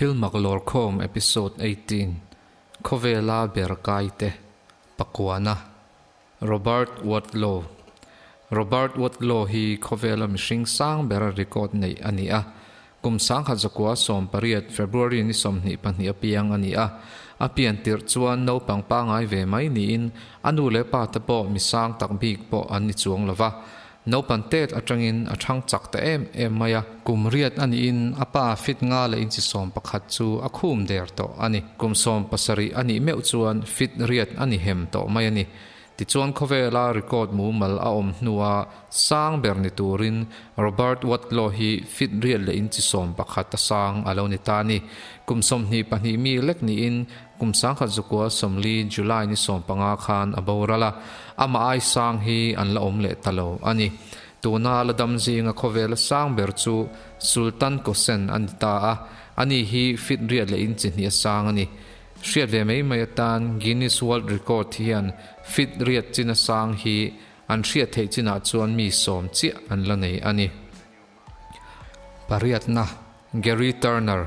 Thil mak lawrkhawm Episode 18, Khawvela ber kaite, Pakuana, Robert Wadlow Robert Wadlow hi khawvela mihring sang bera record neih a ni a. Kum 1918 February ni 22 a piang a ni a. A pian tirh chuan naupang pangai ve mai niin a nu leh pa te pawh mi sang tak bik pawh an ni chuang lo va. Naupan tet atangin a thang chak ta em em mai a. Kum riat a niin a pa fit nga leh inchi 11 chu a khum der tawh a ni. Kum 17 a nih meuh chuan fit riat a ni hem tawh mai a ni. Tichuan khawvela record mumal a awm hnua sang ber ni turin Robert Wadlow hi fit riat leh inchi 11 a sang a lo ni ta a ni. Kum 22 mi lek niin Kum 1940 July ni 15 khan a boral a, amah ai sang hi an la awm leh ta lo a ni. Tuna la dam zinga khawvela sang ber chu Sultan Kosen a ni ta a, ani hi fit riat leh inchi hnih a sang a ni. Hriat ve mai mai atan Guinness World Record hian fit riat chin a sang hi an hriat theih chinah chuan mi 10 chiah an la nei a ni. Pariatna, Gary Turner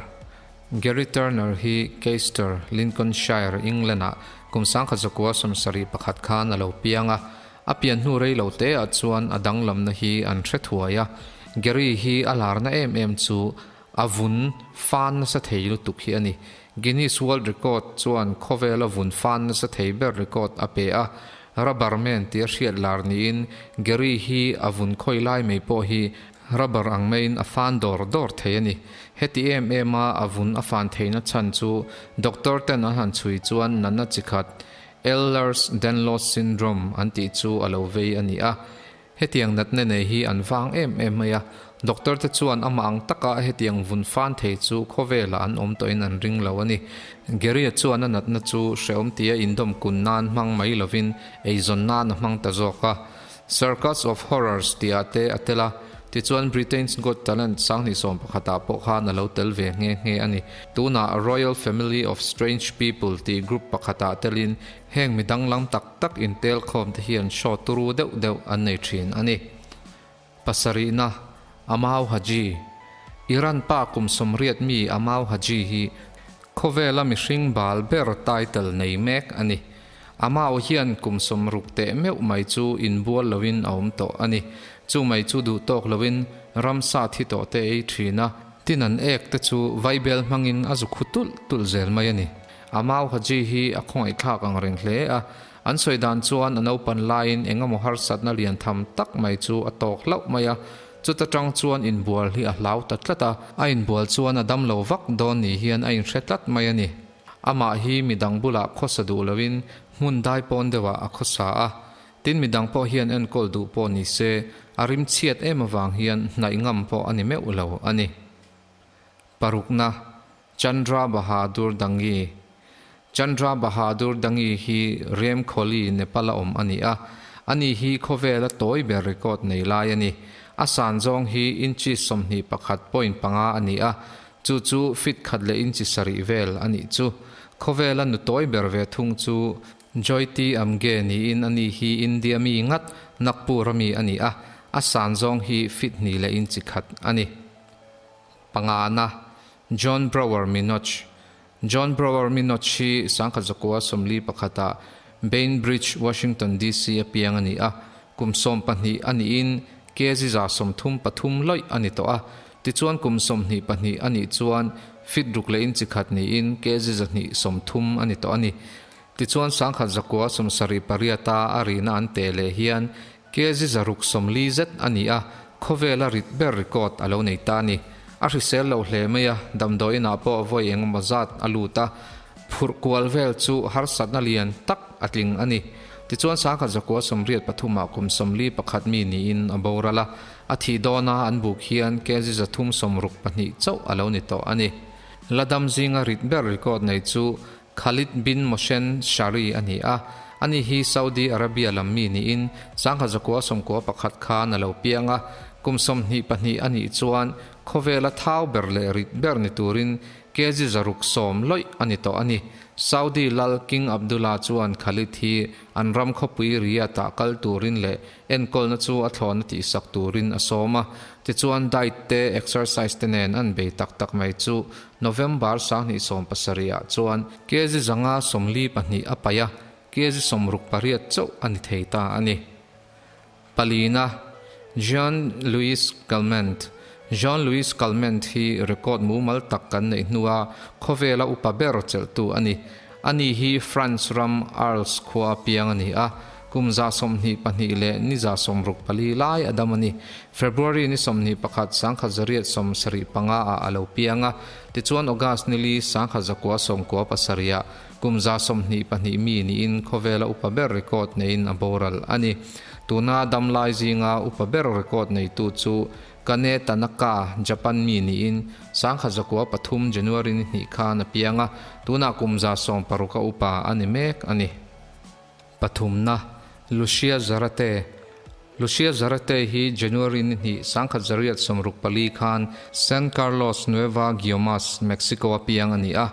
Gary Turner hi Caister, Lincolnshire, England-ah kum 1971 khan a lo piang a. A pian hnu rei lo te ah chuan a danglamna hi an hre thuai a. Gary hi a larna em em chu a vun fan nasa thei lutuk hi a ni. Guinness World Record chuan khawvela vun fan nasa thei ber record a pe a. Rubber man tia hriat lar niin Gary hi a vun khawi lai mai pawh hi rubber ang maiin a fan dawr dawr thei a ni. Heti em em a a vun a fan theihna chhan chu doctor ten an han chhui chuan natna chi khat Ehlers-Danlos syndrome an tih chu a lo vei a ni a. Hetiang natna nei hi an vang em em mai a, doctor te chuan amah ang taka hetiang vun fan thei chu khawvelah an awm tawhin an ring lo a ni. Gary-a chuan a natna chu hrehawm tia indawm kun nan hmang mai lovin eizawn nan a hmang ta zawk a. Circus of Horrors tihah te a tel a, tichuan Britain's Got Talent 2011 ah pawh khan a lo tel ve nghe nghe a ni. Tunah Royal Family of Strange People tih group pakhatah telin heng mi danglam tak tak intel khawm te hian show turu deuh deuh an nei thin a ni. Pasarihna, Amau Haji Iran pa kum 80 mi Amau Haji hi khawvela mihring bal ber title nei mek a ni. Amau hian kum 60 teh meuh mai chu inbual loin a awm tawh a ni. Chu mai chu duh tawk loin ramsa thi tawh te ei thin a, tin an ek te chu vaibel hmangin a zu khu tulh tulh zel mai a ni. Amau Haji hi a khawngaihthlak ang reng hle a, an sawi dan chuan a naupan laiin eng emaw harsatna lian tham tak mai chu a tawk hlauh mai a, chuta tang chuan inbual hi a hlau ta tlat a, a inbual chuan a dam lo vak dawn ni hian a inhre tlat mai a ni. Amah hi midang bulah khawsa duh loin hmun dai pawn deuhah a khawsa a, tin midang pawh hian enkawl duh pawh ni se a rim chhiat em avang hian hnaih ngam pawh a ni meuh lo a ni. Parukna, Chandra Bahadur Dangi Chandra Bahadur Dangi hi Rem Kholi, Nepal a awm a ni a. Ani hi khawvela tawi ber record nei lai a ni. A san zawng hi inchi 21.5 a ni a, chu chu feet khat leh inchi sarih vel a nih chu. Khawvela nu tawi ber ve thung chu Jyoti Amge niin ani hi India mi ngat Nagpur ami a ni a, a san zawng hi feet hnih leh inchi khat a ni. Pangana, John Brower Minoch John Brower Minoch hi 1941 ah Bainbridge, Washington DC a piang a ni a, kum 12 a niin kg 133 lawih a ni tawh a, tichuan kum 22 a nih chuan feet ruk leh inchi khat niin kg 230 a ni tawh a ni. Tichuan 1978 a a rihna an teh leh hian kg 640 zet a ni a, khawvela rit ber record a lo nei ta a ni. A hrisel lo hle mai a, damdawiin ah pawh vawi engemaw zat a lut a, phurh kual vel chu harsatna lian tak a tling a ni. Tichuan 1983 ah kum 41 mi niin a boral a, a thih dawna an buk hian kg 362 chauh a lo ni tawh a ni. La dam zinga rit ber record nei chu Khalid bin Mohsen Shari a ni a, ani hi Saudi Arabia lam mi niin 1991 khan a lo piang a, kum 22 a nih chuan khawvela thau ber leh rit ber ni turin kg 610 lawih a ni tawh a ni. Saudi lal King Abdullah chuan Khalid hi an ram khawpui Riyadh-ah kal turin leh enkawlna chu a thlawhna tihsak turin a sawm a. Tichuan diet te, exercise te nen an bei tak tak mai chu November 2017 ah chuan kg 542 a paih a, kg 68 chauh a ni thei ta a ni. Palina, Jean Louis Calment Jean Louis Calment hi record mumal tak kan neih hnua khawvela upa ber chelhtu a ni. Ani hi France ram Arles khua piang a ni a, kum 22 leh ni 64 lai a dam a ni. February ni 21 1975 ah a lo piang a, tichuan August ni li 1997 ah Kum 22 mi niin khawvela upa ber record neiin a boral a ni. Tuna damlai zinga upa ber record neitu chu Kane Tanaka, Japan mi niin 1903 January ni hnih khan a piang a, tunah kum 60 a upa a ni mek a ni. Pathumna, Lucia Zarate Lucia Zarate hi January ni hnih 1964 khan San Carlos Nueva Guiomas, Mexico a piang a ni a.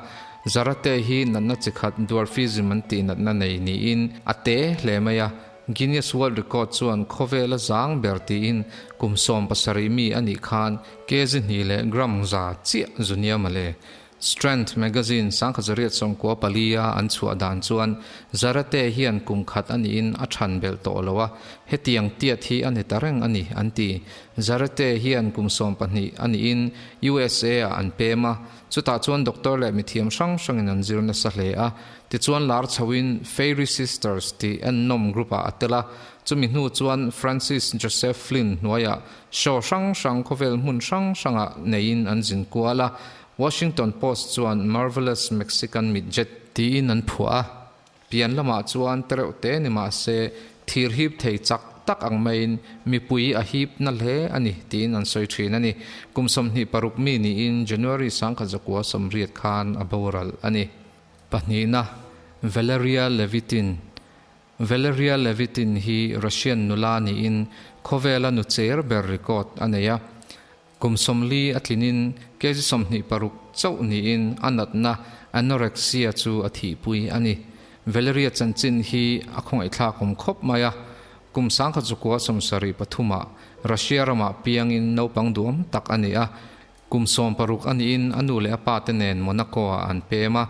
Zarate hi natna chi khat dwarfism an tih natna nei niin a te hle mai a. Guinness World Record chuan khawvela zang ber tiin kum 17 mi a nih khan kg hnih leh gram za chiah zu nia mawle. Strength magazine 1994 a an chhuah dan chuan Zarate hian kum khat a niin a chhan belh tawh lo a, hetiang tiat hi a ni ta reng a ni, an ti. Zarate hian kum 12 a niin USA ah an pem a, chutah chuan doctor leh mithiam hrang hrangin an zir nasa hle a. Tichuan lar chhoin Fairy Sisters tih ennawm group ah a tel a, chumi hnu chuan Francis Joseph Flynn hnuaiah show hrang hrang khawvel hmun hrang hrangah neiin an zin kual a, Washington Post chuan Marvelous Mexican Midget tiin an phuah a, pian lamah chuan tereuh te ni mah se thir hip thei chak tak ang maiin mipui a hip na hle a ni tiin an sawi thin a ni. Kum 26 mi niin January 1980 khan a boral a ni. Pahnihna, Valeria Levitin Valeria Levitin hi Russian nula niin khawvela nu cher ber record a nei a. Kum 40 a tlinin kg 26 chauh niin a natna anorexia chu a thihpui a ni. Valeria chanchin hi a khawngaihthlak awm khawp mai a. Kum 1973 ah Russia ramah piangin naupang duam tak a ni a. Kum 16 a niin a nu leh a pa te nen Monaco ah an pem a.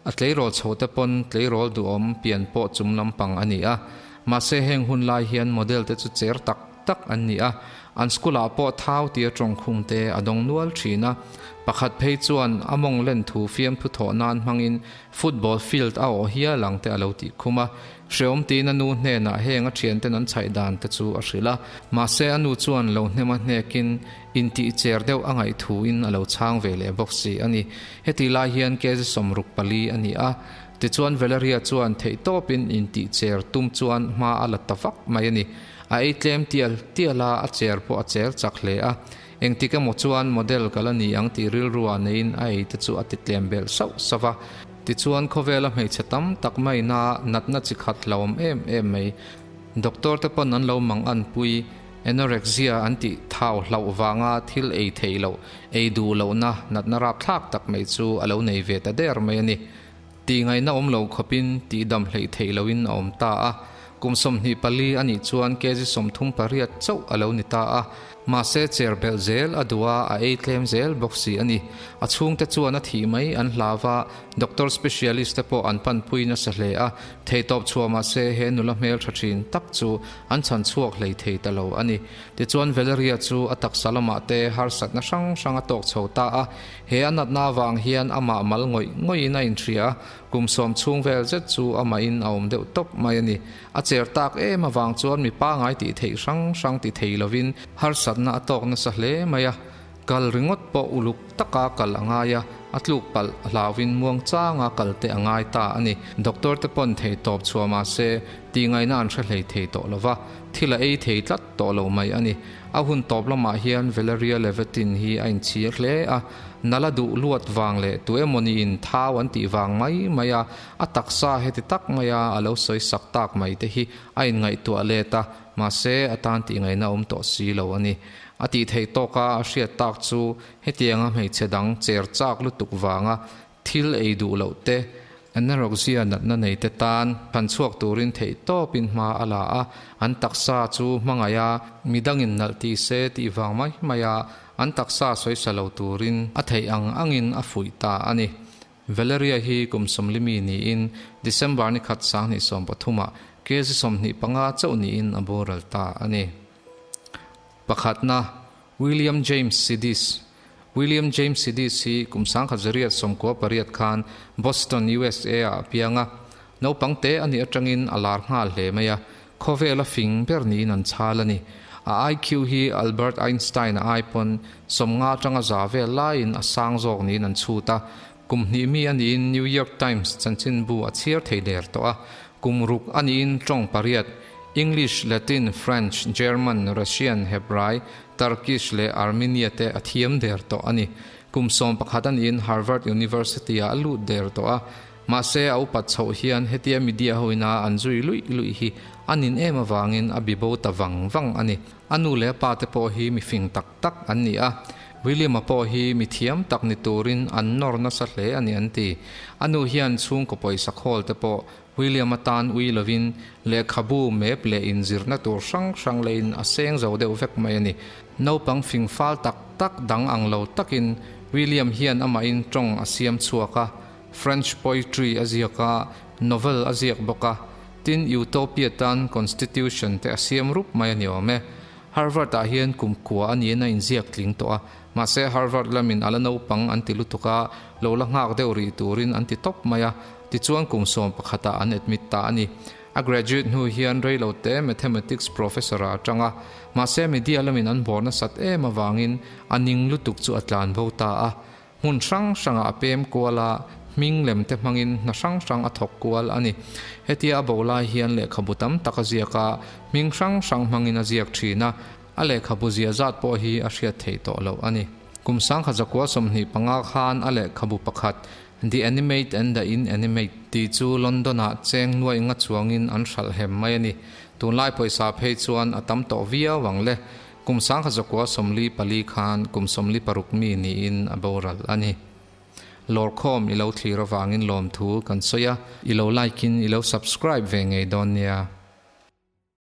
A tleirawl chho te pawn tleirawl duhawm pian pawh chum lampang a ni a. Mahse heng hun lai hian model te chu cher tak tak an ni a. An school ah pawh thau tia tawngkhum te a dawng nual thin a. Pakhat phei chuan a mawng len thu fiamthu thawh nan hmangin football field a awh hial ang te a lo tih khum a. Hreawm tiin a nu hnenah heng a thianten an chhaih dan te chu a hrilh a. Mahse a nu chuan lo hnem a hnekin intih cher deuh a ngaih thuin a lo chhang ve leh bawk si a ni. Heti lai hian kg 64 a ni a. Tichuan Valeria chuan theihtawpin intih cher tum chuan hma a la ta vak mai a ni. A ei tlem tial tial a, a cher pawh a cher chak hle a. Engtik emaw chuan model ka la ni ang tih rilrua neiin a ei te chu a ti tlem belh sauh sauh va. Tichuan khawvela hmeichhe tam tak maina natna chi khat hlauhawm em em mai. Doctor te pawn an lo mang an pui, anorexia an tih thau hlauh vanga thil ei theih loh, ei duh lohna natna rapthlak tak mai chu a lo nei ve ta der mai a ni. Tih ngaihna awm lo khawpin tih dam hleih theih lohin a awm ta a. Kum 24 a nih chuan kg 38 chauh a lo ni ta a. Mahse cher belh zel a duh a, a ei tlem zel bawk si a ni. A chhungte chuan a thih mai an hlau a, doctor specialist te pawh an panpui nasa hle a. Theitawp chhuah mahse he nula hmeltha thin tak chu an chhan chhuak hlei thei ta lo a ni. Tichuan Valeria chu a taksa lamah te harsatna hrang hrang a tawk chho ta a. He a natna avang hian amah mal ngawih ngawihin a inhria a, kum 10 chhung vel zet chu amahin a awm deuh tawp mai a ni. A cher tak em avang chuan mi pangai tih theih hrang hrang ti thei lovin harsatna a tawk nasa hle mai a. Kal ringawt pawh uluk taka kal a ngai a, a tluk palh hlauhin muang changa kal te a ngai ta a ni. Doctor te pawn thei tawp chhuah mah se tih ngaihna an hre hlei thei tawh lo va, thil a ei thei tlat tawh lo mai a ni. A hun tawp lamah hian Valeria Levitin hi a inchhir hle a, nala duh luat vang leh tu emawniin thau an tih vang mai mai a, a taksa heti tak maia a lo sawi sak tak mai te hi a inngaihtuah let a, mahse a tan tih ngaihna awm tawh si lo a ni. A tih theih tawka a hriat tak chu hetianga hmeichhe dang cher chak lutuk vanga thil ei duh loh te, Anorexia natna neite tan than chhuak turin theih tawpin hma a la a, an taksa chu hmangaih a, midangin nalh ti se tih vang mai mai a, an taksa sawisa lo turin a theih ang angin a fuih ta a ni. Valeria hi kum sawmlimi niin December ni khat 2013 ah kg 25 chauh niin a boral ta a ni. Pakhatna, William James Sidis William James Sidis hi kum 1998 khan Boston, USA ah a piang a. Naupang te a nih atangin a lar nghal hle mai a, khawvel a fing ber niin an chhal a ni. A IQ hi Albert Einstein a ai pawn 50 atanga za vel laiin a sang zawk niin an chhut a. Kum hnih mi a niin New York Times chanchinbu a chhiar thei der tawh a. Kum ruk a niin tawng pariat, English, Latin, French, German, Russian, Hebrai, Turkish leh Armenia te a thiam der tawh a ni. Kum 11 a niin Harvard University ah a lut der tawh a. Mahse a upat chhoh hian hetia media hoina an zui luih luih hi a nin em avangin a bibo ta vang vang a ni. A nu leh a pa te pawh hi mi fing tak tak an ni a. William-a pawh hi mi thiam tak ni turin an nawr nasa hle a ni an ti. A nu hian chhungkaw pawisa khawl te pawh William-a tan ui lovin lehkhabu map leh inzirna tur hrang hrang leiin a seng zo deuh vek mai a ni. Naupang fing fal tak tak dang ang lo takin William hian amahin tawng a siam chhuak a, French poetry a ziak a, novel a ziak bawk a, tin Utopia tan constitution te a siam rup mai a ni awm e. Harvard ah hian kum kua a niin a inziak tling tawh a, mahse Harvard lamin a la naupang an ti lutuk a, lo la nghak deuh rih turin an ti tawp mai a, tichuan kum 11 ah an admit ta a ni. A graduate hnu hian rei lo te mathematics professor ah a tang a, mahse media lamin an bawr nasat em avangin a ning lutuk chu a tlan bo ta a. Hmun hrang hrangah a pem kual a, hming lem te hmangin hna hrang hrang a thawk kual a ni. Hetia a bo lai hian lehkhabu tam tak a ziak a, hming hrang hrang hmangin a ziak thin a, a lehkhabu ziah zat pawh hi a hriat theih tawh loh a ni. Kum 1925 khan a lehkhabu pakhat, The Animate and the Inanimate tih chu London-ah cheng nuaih nga chuangin an hralh hem mai a ni. Tunlai pawisa phei chuan a tam tawh viau ang le. Kum 1944 khan kum 46 mi niin a boral a ni. Lawrkhawm i lo thlir avangin lawmthu kan sawi a, i lo like in i lo subscribe ve ngei dawn nia.